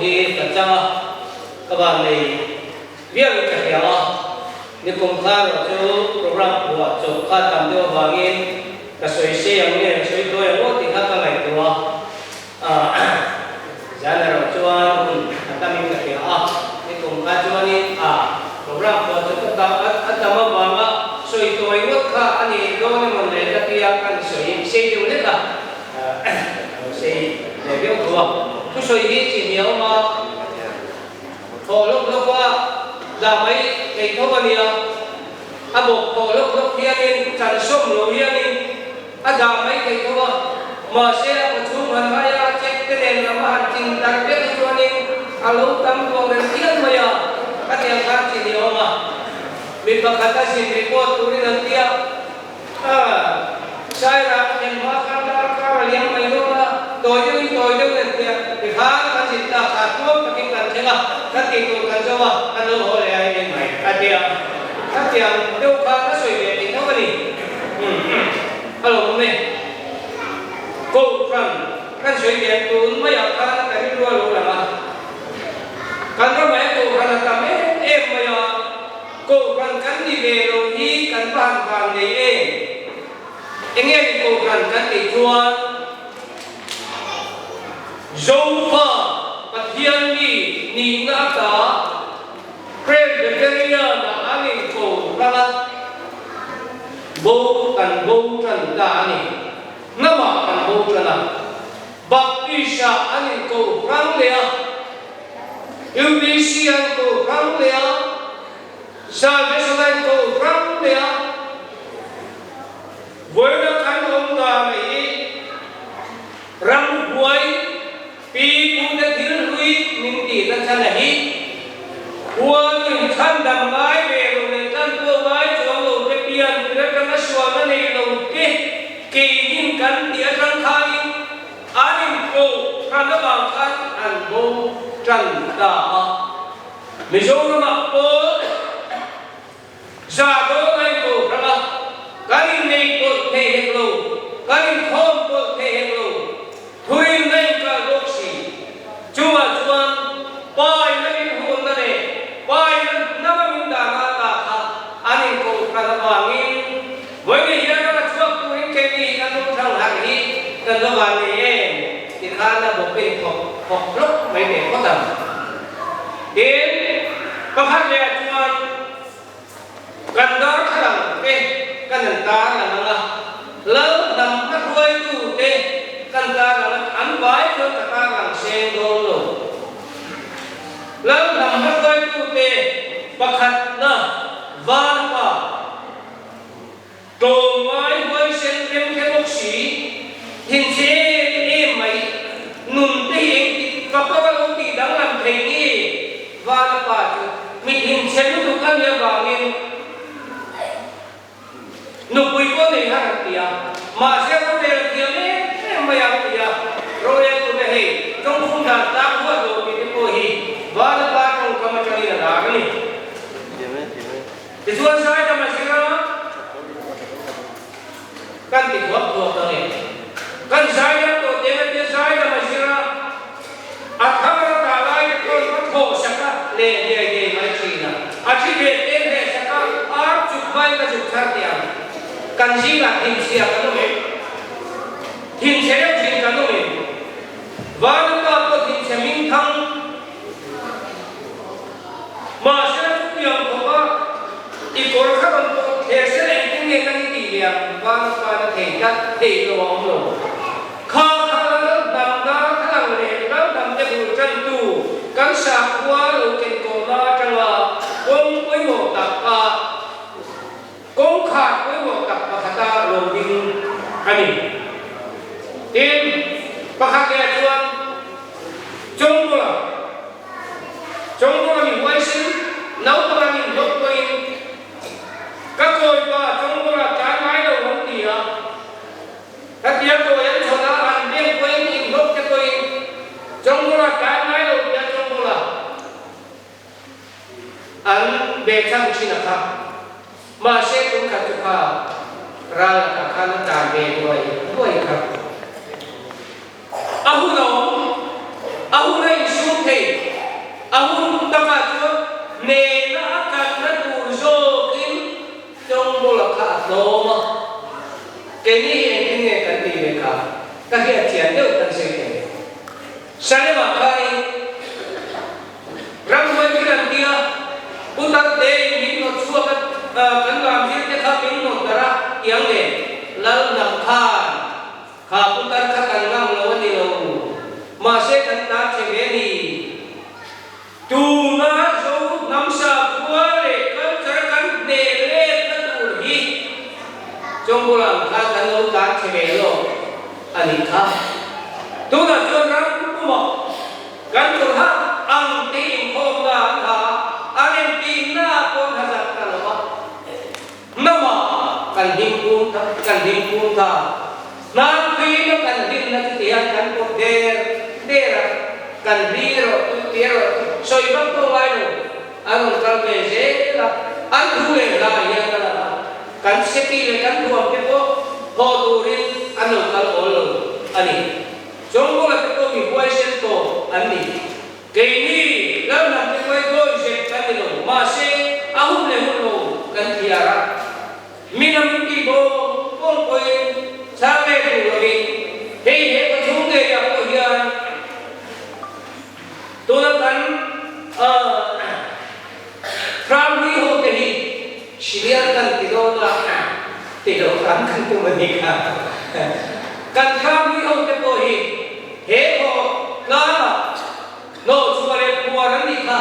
hi ka chang a, ka vannei viauin ka hria a. Nikum kha erawh chu program phuah chawp kha tam deuh avangin ka sawi sei ang nge ka sawi tawi ang aw tih kha ka ngaihtuah a. Zan erawh chuan hun a tamin ka hria a, nikum kha chuanin a program phuah chawp a tam avanga sawi tawi ngawt kha a ni dawn emaw le ka tia kan sawi sei deuh lek a. Lo sei leh viau tho a, thusawi hi chi hniah awm a, thaw lawk lawk a dah mai thei tho a nia, a bawk thaw lawk lawk hianin chan sawm lo hianin a dah mai thei tho a, mahse a pachhung han hai a, check te nen lam a han chin tar vek hi chuanin a lo tam duang reng hial mai a, khatiang khan chi hniah awm a, mi pakhat a zin report turin an tia. A, Sairah engmah khan dar kar a liam mai dawn a, tawi deuhin tawi deuh nen tia tikhan kan zin ta kha tuam takin kan thleng a, kan tih tur kan zo a, kan lo haw leh a em mai a ti a. Khatiang deuh khan a sawi ve thei tho a ni. Umm, a lo awm e. Kohhran kan sawi ve tun maiah khan ka rilru a lo lang a, kan ramah hian kohhran a tam em em mai a, Kohhran kan ni ve lo hi kan va han van nei em? Enge ni kohhran kan tih chuan Zofa Pathian mi nihna ata Presbyterian ah an inko hrang a, bo kan bo tan ta a ni. Hnamah kan bo tan a, Baptist ah an inko hrang leh a, UPC an ko hrang leh a, Salvation an ko hrang leh a, vawiina kan awm dan a hi ramhuai pi pute thil hlui min tih na chhan a hi huanin chhandam ngai ve lo leh tan pawh ngai chuang lo te pian tir atanga sualna nei lo te keinin kan tih atang khanin An inkoh hran avang khan an bo tan ta a. Mizoramah pawh za dawn a inkoh hrang a, kan innei pawlh thei hek lo, kan inkhawm pawlh thei hek lo, thurin a inkal bawk si. Chungah chuan paina min hunna leh paina hnama min dahna ta kha an inkoh hran avangin Vawiin hian a chhuak turin keini hi kan lo thang harh hi kan lo van nei em ti khan a bawk in thawk thawk hlawk mai ve phawt ang. Tin, pakhat leh ah chuan kan darthlalang te kan an tar lang ang a, lal hnam a hruaitu te kan tar lang a, an vai chuan ka tar lang seng dawn lo. Lal hnam a hruaitu te pakhatna vanpa. Tlawmngai huaisen rem khe bawk si, thinchhe em em mai, nun te hi engtik ka pawh a lo tih danglam thei ni? Vana pa chu mi thinchhe lutuk a nih avangin nupui pawh nei har an ti a, mahse rorel thiam em em mai ang ti a, rorel tu te hei tawngkhum dan tlang huat lo tih te pawh hi Vana pa tawngkam atangin a lar a ni. Tichuan Saidam a zir a, kan ti thuak thuak ang e. Kan Zaidam tawh teh a tia Zaidam a zir a, a thar a tah lai te khawn ka thawh sak a leh diai diai mai thin a. A thi ve te hleh sak a, ar chuk hmain ka zuk thar teh ang. Kan zingah thinchhia kan awm em? Thinchhe deuh thin kan awm em? Vanapa pawh thinchhe hmingthang. Mahse chutiang khawpa i kawr kha rawn pawh thler se la engtin nge kan intih ve ang? Van tan a thei tlat thei lo a awm lo. Kha kha lal dam dar kha lang leh lal dam te bul tantu kan sakhua lo kenkawhna atanga kawng pawimawh tak a kawngkhar pawimawh tak pakhata lo ding a ni. Tin, pakhat leh chuan Chawngmawla Chawngmawla mi huaisin naupang an inhlawk pawhin ka kawipa Chawngmawla tlai ngai lo an ti a, hetia kawi an chhawn a an biak pawhin inhlawk te pawhin Chawngmawla tlai ngai lo tia Chawngmawla an behchhan thin a kha. Mahse kum khat chu kha ral lakah khan a tlan ve duai duai kha. A hun a awm, a hun a insum thei. thei. A hun takah chuan hnehna a kalna tur zawkin Chawngbawla kha a tlawm a. Keini hi engtin nge kan tih ve kha ka hriat chian deuh kan sawi thei. Salema khanin ramhuai thil an ti a, Pu Tarte-in min hnawt chhuak a, kan lam zir te kha min hnawt darh a, tiang nen Lal hnam khan kha Pu Tar kha kan ngam lo a ni lo, mahse kan tan che ve a ni. Tuna Zo hnam sakhua leh culture kan hneh letna tur hi Chawngbulan kha kan lo tan che ve lawk a nih kha. Tunah chuan ram pumah kan turha ang te inkhawmna an ha a, an entihna pawh an ha zat ta lo a. Hnamah kan hlim kum ta, kan hlim kum ta. Hnampuina kan hlimna chu tihian kan pawt der der a, kan hli erawh chu ti erawh chu sawi vak pawh ngai lo, an rawn kal ve zel a, an thu leh hla hian ka la a, kan seki leh kan thuam te pawh haw turin an lo kal awl lo a ni. Chawngkawla te pawh mi huaisen tawp an ni. Keini Lalhnam te pawhin dawi zep kan ni lo, mahse a hun leh hun lo kan thiar a. Mi lam tih bawng bawng pawhin chhang leh duh lovin hei he ka chhung ngeiah pawh hian tuna kan Ramri ho te hi senior kan ti dawn a ti lo ram kan tum a ni kha. Kan Ramri ho te pawh hi he khaw tlangah hnawh chhuah leh phuar an nih kha.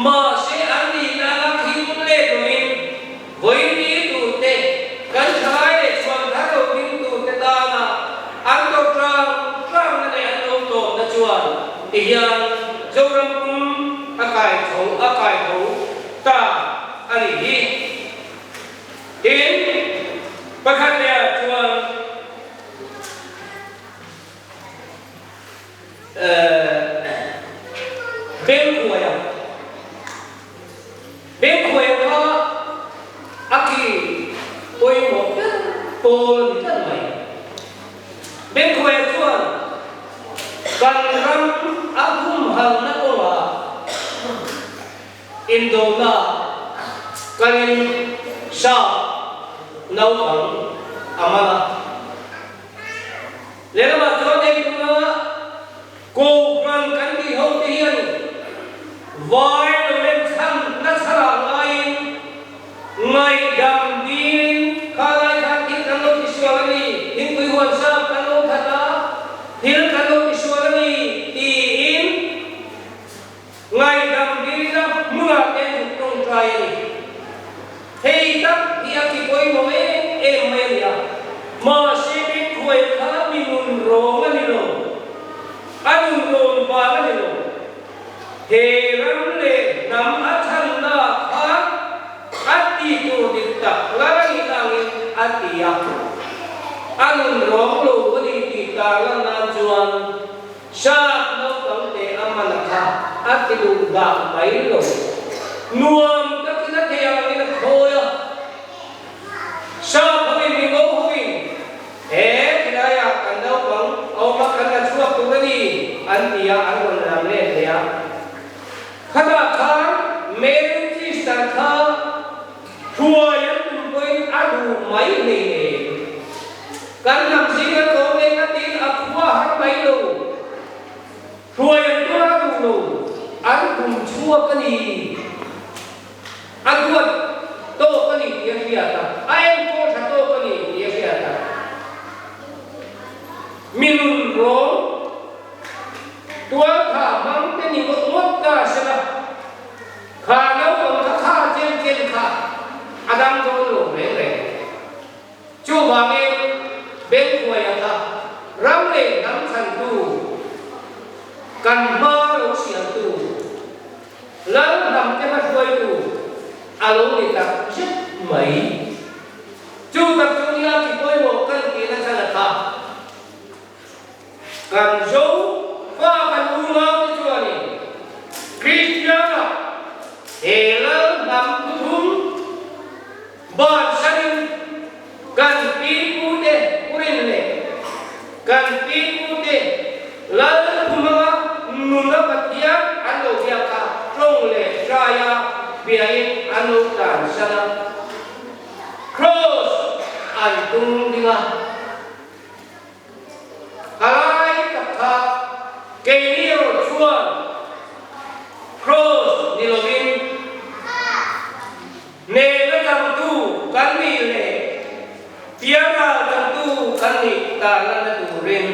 Mahse an nihna anga thil let lovin Vawiin turte, kan thalai leh chhuan thar lo ding turte tana an to tlang tlangna leh an lo tawpna chuan tihian Zoram pum a kai tho a kai tho ta a nih hi. Tin, pakhat leh ah chuan Bengkhuaia Bengkhuaia kha a ki pawimawh ber pawl a ni tlat mai. Bengkhuaia chuan kan ram a humhalna kawngah indona kalin sap naupang a man a. Lehlamah chuan hei tuna Kohhran kan tih ho te hian vai lo lem chhan nachhar ah ngaiin ngaihdam dilin kha lai khan thil kan lo tisual a ni, thingpui huan sap kan lo that a, thil kan lo tisual a ni tiin Ngaihdam dilna hmunah te an zuk tawngtai a ni. Hei tak hi a ti pawimawh em em mai a ni a, mahse Bengkhuai kha mi nun rawng a ni lo, a nun rawn vang a ni lo. He ram leh hnam a chhanna khan a ti tur dik tak lal a nih angin a ti a, a nun rawng lo a ni tih tarlan nan chuan Shark naupang te a man a kha a ti duh dah mai lo. Nuam takin a thei angin a khawi a. Shark hoin mi ngo hoin he khilaiah kan naupang a awm a kan la chhuak tur a ni an ti a an rawn lam let leh a. Khatah khan Mary Sister kha hruai an tum pawhin a duh mai hleinem. Kan hnam zinga tlawm leh ngatin a khua har mai lo. Hruai an tuar a duh lo, an kum chhuak a ni. A duat tawk a ni tih a hriat a, a enkawl tha tawk a ni tih a hriat a. Mi nun rawng tualtha hmang te ni ngawt ngawt ta sela, kha naupang kha kha chen chen kha a dang dawn lo reng reng. Chuvangin, Bengkhuaia kha ram leh hnam chhantu, kan hma lo siamtu, Lal hnamte hmahruaitu a lo ni tak zet mai. Chu tak chu nia ti pawimawh kan tihna chhan a tha. Kan Zo fa kan unaute chuanin Kristiana he Lal hnam thuthum bansanin kan pipute urin leh kan pipute Lal thumanga nuna Pathian. an lo tlansan a, Kraws an tung ding a. Khalai tak kha keini erawh chuan Kraws ni lovin hnehna changtu kan nih leh pianral changtu kan nih tarlanna turin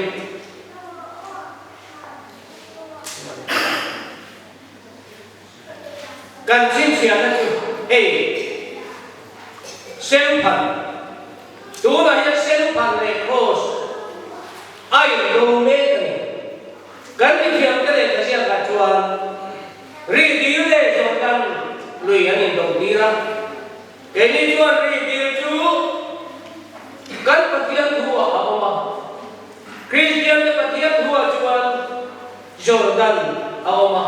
Kan chhinchhiahna chu hei Seluphan, tunah hian Seluphan leh Kraws a indo mek a ni. Kan mithiamte leh thlaziakah chuan Rihdil leh Jordan lui an indo tir a. Keini chuan Rihdil chu kan Pathian thuah a awm a, Kristiante Pathian thuah chuan Jordan a awm a,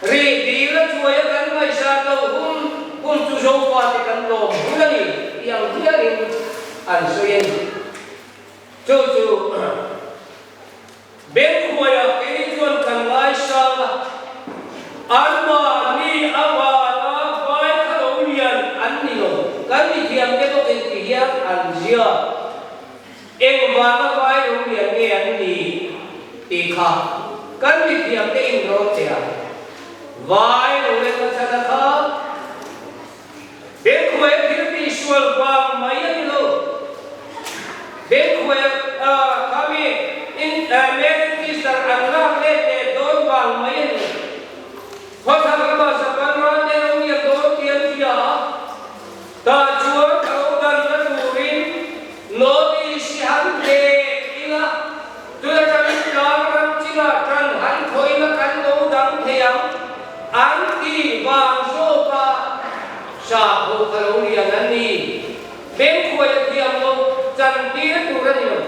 rih dil a chuai a kan ngaihsan lo hun hun chu Zofate kan lawm hun a ni tih ang hialin an sawi a ni. Chu chu Bengkhuaia keini chuan kan ngaisang a, anmahni avanga vai kha lo lian an ni lo, kan mithiamte bawkin ti hian an ziak. Engvanga vai lo lian nge an ni tih kha kan mithiam te in rawn che a, vai lo leh ka chhan a kha Bengkhuaia thil tih sual vang mai a ni lo. Bengkhuaia kha mi in Mary Sister an lak let leh dawn vang mai a ni lo. Khawthlang lama Japan ral te lo lian dawn tih an hria a. Tah chuan ka lo danna turin notice hi han pe ila, tun atangin tlang ram chinah tan han thaw ila kan lo dang thei ang, an ti vang zawk a, sakhaw ka lo lian an ni. Bengkhuai a thiam lo, chantir tur a ni lo.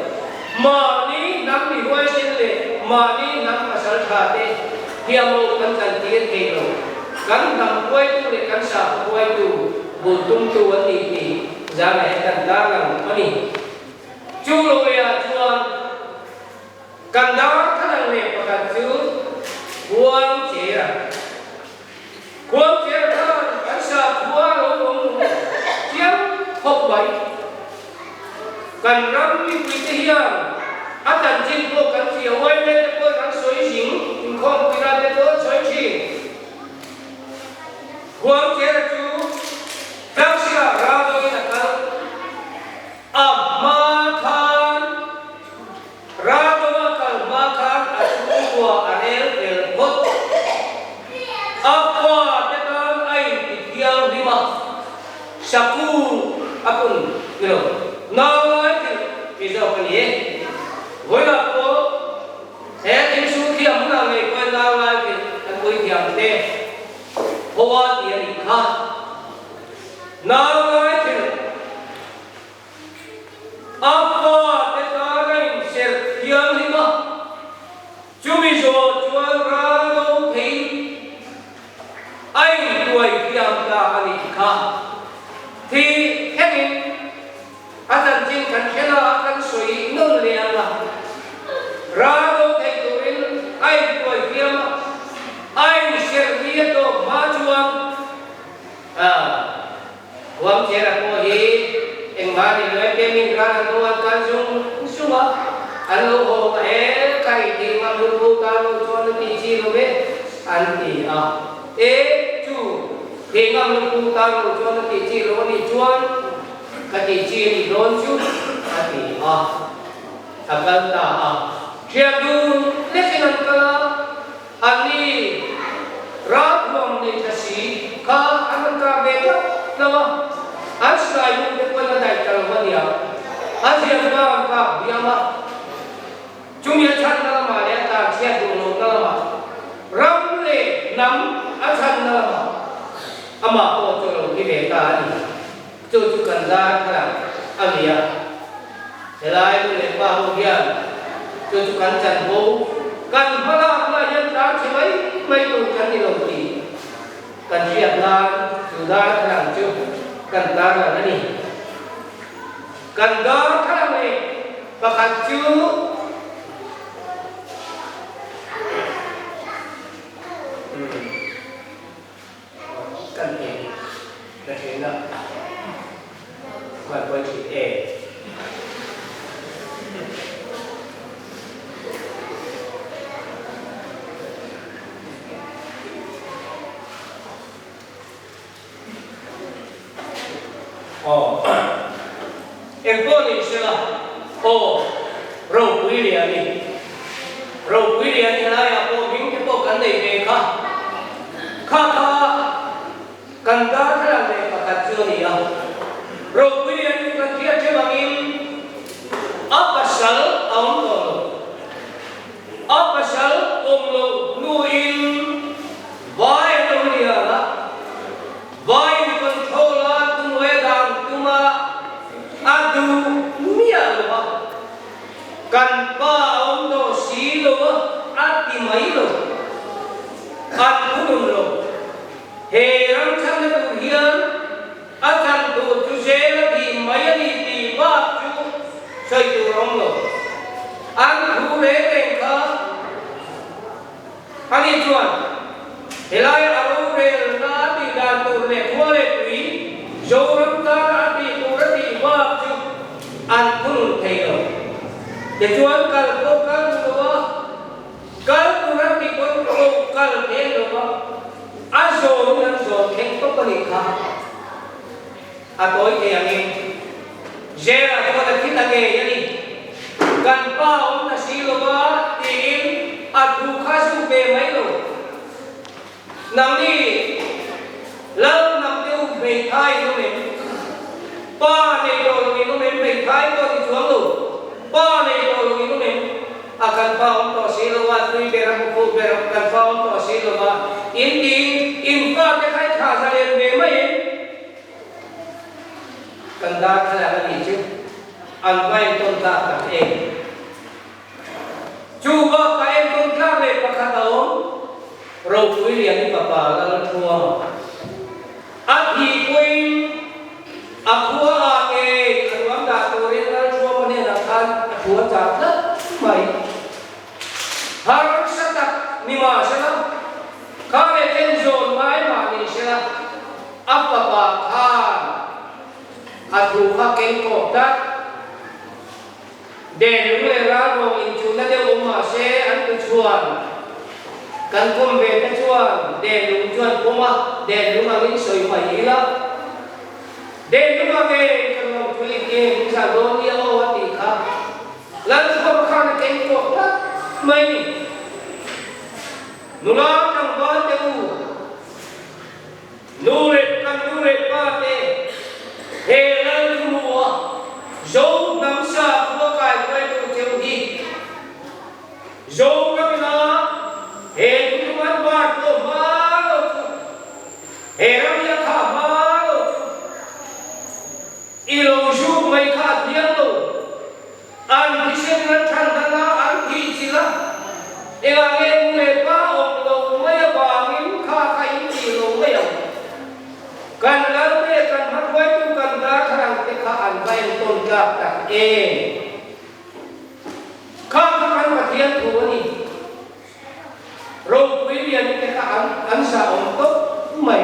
Mahni hnam mi huaisen leh mahni hnam pasal tha te thiam lo kan chantir thei lo. Kan hnam huaitu leh kan sakhaw huaitu bul tumtu an ni tih zana hian kan tarlang a ni. Chu loleiah chuan kan darthlalang leh pakhat chu Khuangchera. Khuangchera khan kan sakhua lo awm chiang khawp mai. Kan ram mipuite hian a chanchin pawh kan hria, uaime te pawhin an sawi zing, inkhawmpui ran te pawh an sawi thin. Khuangchera chu Tlangsira raldoin a kal a hma khan Raldoa kal hma khan a chhungkua a rel tel phawt. A fa te tan a inti thianghlim a, Saku a pun ni lo, Naulai thil ti zawk a ni e. Vawilah pawh he thil su thiam hunah ngei pawhin Naulai thil kan pui thiam te hoa ti a nih kha. Naulai thil A fa te tan a inserh thianghlim a, chumi zawh chuan ral lo theiin a intuai thiam ta a nih kha. Thi thlengin a chanchin kan hre la a, kan sawi nawn leh ang a. Ral lo thei turin a intuai thiam a, a inserh ni a tawp hma chuan a. Huangchera pawh hi engmah ni lo e, Kemin ral an lo an kal zung zung a, an lo haw a e, ka ri tih ngam lu pu ta lo chuan a tih chi lo e, an ti a. E, chu, thih ngam lu pu ta lo chuan a tih chi lo a nih chuan ka tih chi a nih dawn chu, a ti a. A kal ta a. Thian dun lekin an kal a. Anni ralthuam nei tha si kha an rawn kap ve tlat lo a, an silai lung te pawhin a daih ta lo a nia. A ziak hma an kap diam a, chumi a chhanna lamah leh a tan chhiat duh lohna lamah, ram leh hnam a chhanna lamah amah pawh chu a lo thi ve ta a ni. Chu chu kan dar thar a ni a, helai nu leh pa ho hian chu chu kan chanvo, kan hmalakna hian tlan chhe mai mai tur kan ni lo tih kan hriat nan chu dar thar ang chu kan tarlan a ni. Kan dar thar ang leh pakhat chu. Kan ti. Aw. Engpawh ni sela, aw, ropui lian i, ropui lian i helaiah pawh hming te pawh kan nei ve kha. Kha kha kan darthlalang leh pakhat chu a ni a. Ropui lian i chu kan hriat ṭheuh angin a pasal a awm tawh lo. A pasal awm loh hnuin vai an lo lian a, vai in control a tumwe dan tuma a duh miah lo a, kan pa a awm tawh si lo a, a ti mai lo. An thunun lo. He ram chhanna tur hian a chan tur chu zel a tih mai a ni tih bak chu sawi tur a awm lo. An thu reng reng kha ani chuan helai a rorelna a tih dan tur leh khua leh tui Zoram tana a tih tur a tih bak chu an thunun thei lo. Tichuan kal pawh kal duh lo a. Kal tur an tih pawn ko kal hmel lo va, a zawmin an zawm thleng tawp a nih kha. A tawi thei angin Zela chuan a thi ta ngei a ni. Kan pa awm ta si lo va tiin a thu kha zuk ve mai lo. Nangni Lal hnam te u hmeithai in awm em? Pa nei tawh lo in awm em? Hmeithai pawh ni chuang lo. Pa nei tawh lo in awm em? A kan fa awm tawh si lo a, tui ber a hmu ber a kan fa awm tawh si lo a, in tiin in fa te kha i thlah zalen ve mai em? Kan darthlalang a nih chu an va entawn tlak tak em? Chu bakah entawn tlak leh pakhat a awm, Ropui Liani fapa Lalthuama. A thih pawhin a khua ah ngei a ruang dah turin Lalthuama hnenah khan a thu a chah tlat mai. Harsa tak ni mahsela, kha leh chen zawn ngai mah ni sela, a fapa khan a thu kha keng kawp tlat. Denlung leh Ralruang inchuhna deuh awm mah se an tu chuan kan pawm ve te chuan Denlung chuan pawm a, Denlung angin sawi mai ila. Denlung a nge kan lo thu i nge min zah dawn nia aw a tih kha Lalthuam khan a keng tawh tlat mai ni. Nula tlangval te u. Nu leh kan nu leh pa te he lal thumua Zo hnam sa khua kai hruaitu cheu hi Zo ramina he thuthlung an bar pawh hma lo chu he ram hi a khah hma lo chu i lo zuk mai kha a thiang lo. An thisen an than dan a, an thih chilh a, engah nge nu leh pa awm lo mai avangin kha kha in tih lo mai ang. Kan lal te, kan hmahruaitu kan darthlalang te kha an va entawn tlak tak em? Kha kha kan Pathian thu a ni. Ropui lian te kha an an zah awm tawp mai.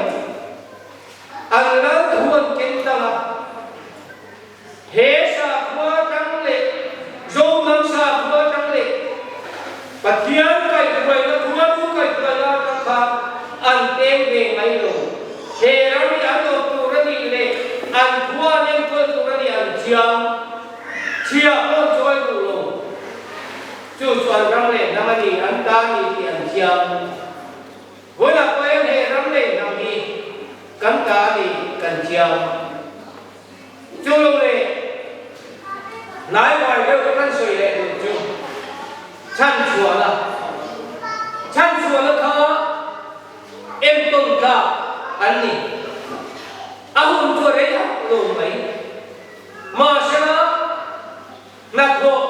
An lal thu an ken tlang a. He sakhua tang leh Zohnam sakhua tang leh Pathian kaihhruaina khuanu kaihhruaina atang khan an peng ve mai lo. He ram hi an awp tur a nih leh an khua an enkawl tur a nih an chiang. Chhia pawh an chawi duh lo. Chu chu an ram leh hnam a ni, an ta a ni tih an chiang. Vawilah pawh hian he ram leh hnam hi kan ta a ni kan chiang. Chu lo leh hnaivai deuh te kan sawi leh tur chu chhanchhuahna, chhanchhuahna kha entawn tlak an ni. A hun chu a rei hauh lo mai. Mahsela hnathawh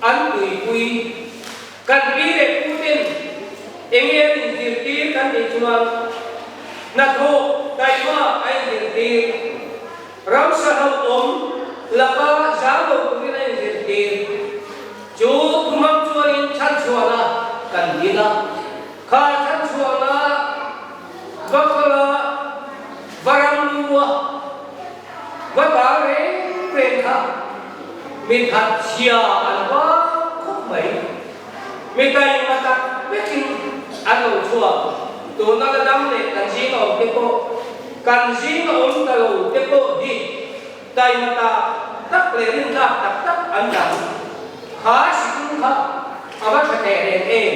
an tuipui. Kan pi leh pu ten enge an inzirtir kan tih chuan hnathawh taima a inzirtir, ramsa hlauhawm laka zang lo turin a inzirtir. Chu thumang chuanin chhanchhuahna kan din a, kha chhanchhuahna va kal a, va ram lu a, va tal reng reng kha mi that chhia an vang khawp mai. Mi taima tak vekin an lo chhuak. Tuna la dam leh kan zing awm te pawh. Kan zinga awm ta lo te pawh hi taima tak tak leh rintlak tak tak an tam. Kha sikul kha a va tha teh reng em?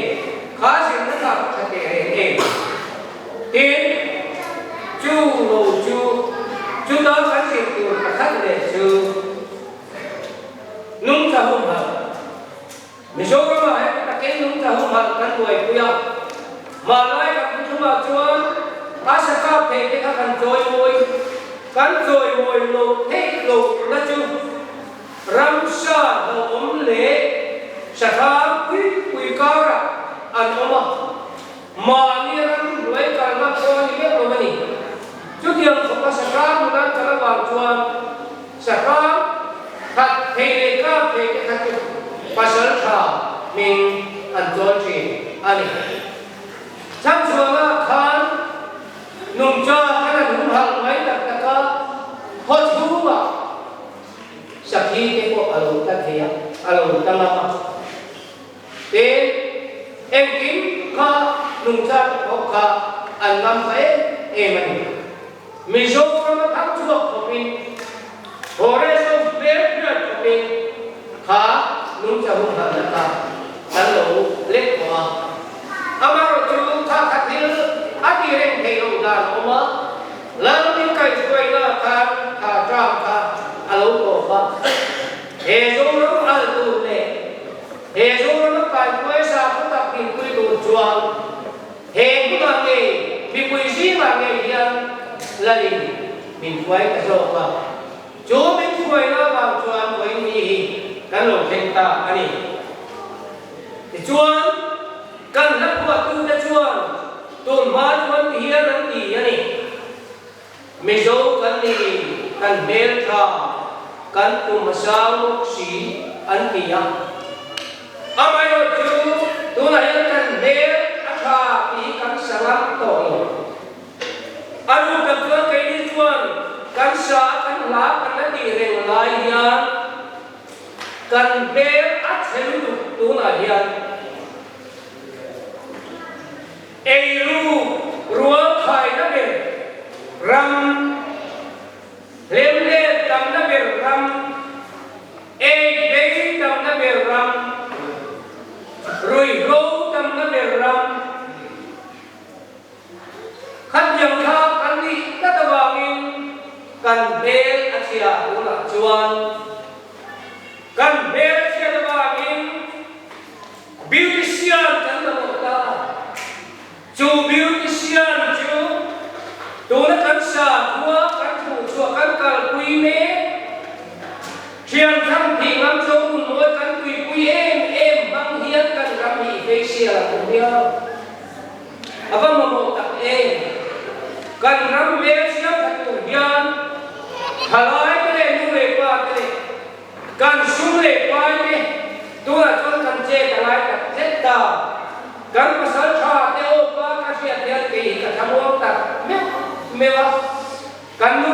Kha zirna kha a va tha teh reng em? Tin, chu lo chu chuta kan zir tur pakhat leh chu nungcha humhalh. Mizoramah heti takin nungcha humhalh kan buaipui a, hmanlai kan thuthlumah chuan a sakap thei te kha kan chawimawi, kan chawimawi loh theih lohna chu ramsa hlauhawm leh sahram pui pui karah an awm a, mahni ram hnuai kalna pawh a ni meuh lo a ni. Chutiang khawpa sahram nula an kal avang chuan sahram khat thei leh kap thei te kha chu pasal tha hming an chawl thin a ni. Chhangchhuanga khan nungcha khan an humhalh mai tak tak a, khaw chhungah sakhi te pawh a lo ta thei a, a lo ta ngam a. Tin, engkim kha nungcha te pawh kha an ngam ta em em a ni. Mizoram a thang chhuak khawpin, forest ho hmel hriat khawpin kha nungcha humhalhna kha kan lo lek tawh a. Amaherawhchu kha kha thil a ti reng theih loh dan a awm a, Lal min kaihhruaina khan kha tang kha a lo tawp a. He Zoram al tur leh he Zorama kaihhruai sa khaw tak dinpui tur chuan he hmunah ngei mipui zingah ngei hian Lalin min hruai ta zawk a. Chu min hruaina avang chuan vawiin ni hi kan lo thleng ta a ni. Tichuan, kan hla phuahtute chuan tun hma chuan ti hian an ti a ni. Mizo kan ni, kan hmeltha, kan tum a sang bawk si an ti a. Amaherawhchu tunah hian kan hmel a tha tih hi kan sa ngam tawh lo. A ruk tak chuan keini chuan kan sa a kan hla kan la tih reng lai hian kan hmel a chhe lutuk tunah hian. Eiru rual khaina ber ram, hlemhlet tamna ber ram, ei bei tamna ber ram, ruihhlo tamna ber ram, khatiang kha kan nih tlat avangin kan hmel a chhia tunah chuan kan hmel a chhiat avangin Beautician kan la mawh ta. Chu beautician chu tuna kan sakhua kan hmuhchhuah kan kalpui mek. Thian thang thih ngam zo hun mawi kan tuipui em em hmang hian kan ram hi facial a tum hial. A va mamawh tak em! Kan ram hmel siam tha tur hian thalai te leh nu leh pa te leh Kan sum leh pai te tunah chuan kan chet a lai tak zet ta. Kan pasal tha te aw pa ka hriat hian kei hi ka thlamuang tak meuh meuh a. Kan nu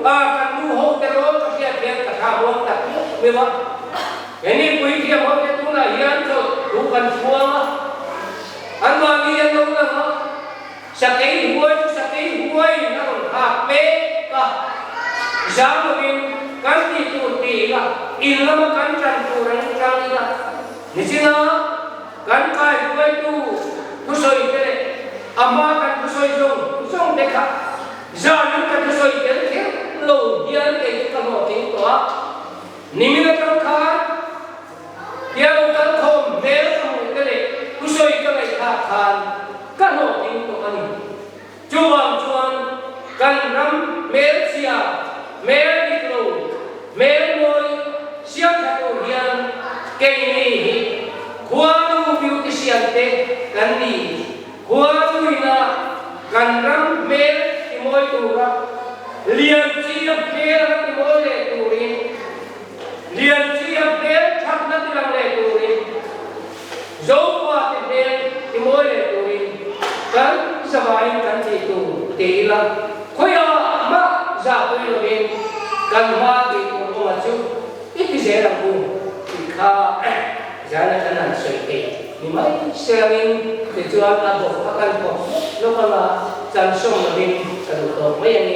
a kan nu ho te rawn ka hriat hian ka thlamuang tak meuh meuh a. Heni puithiam ho te tunah hian chawlh thu kan chhuang a. Anmahni an lo lang a. Sakei huai chu sakei huaiin a rawn thlak mek a, zam lovin kan tih tur ti ila, in lama kan tan tur an tang ila, nichina kan kaihruaitu thusawi te leh a hma kan thusawi zawng zawng te kha zanin ka thusawi tel kher lo hian kei chu ka hlawhtling tawh a, nimin atang khan Tia lo kal khawm hmel ka hmuh te leh thusawi ka ngaihthlak khan ka hlawhtling tawh a ni. Chuvang chuan kan ram hmelchhia, hmel dik lo, hmel mawi siam tha tur hian keini hi khuanu beautician te kan ni. Khuanuina kan ram hmel ti mawi tura lian chi a hmel anga ti mawi leh turin, Lian chi a hmel thatna ti lang leh turin, Zopa te hmel ti mawi leh turin kan zavaiin kan tih tur ti ila, khawiah mah zah pui lovin kan hma tih tur awma chu i ti zel ang u tih kha zan a kan han sawi thei ni mai selangin tichuan a bawk a kan bawk lawk lawk anga chan sawm lovin ka duh tawk mai a ni.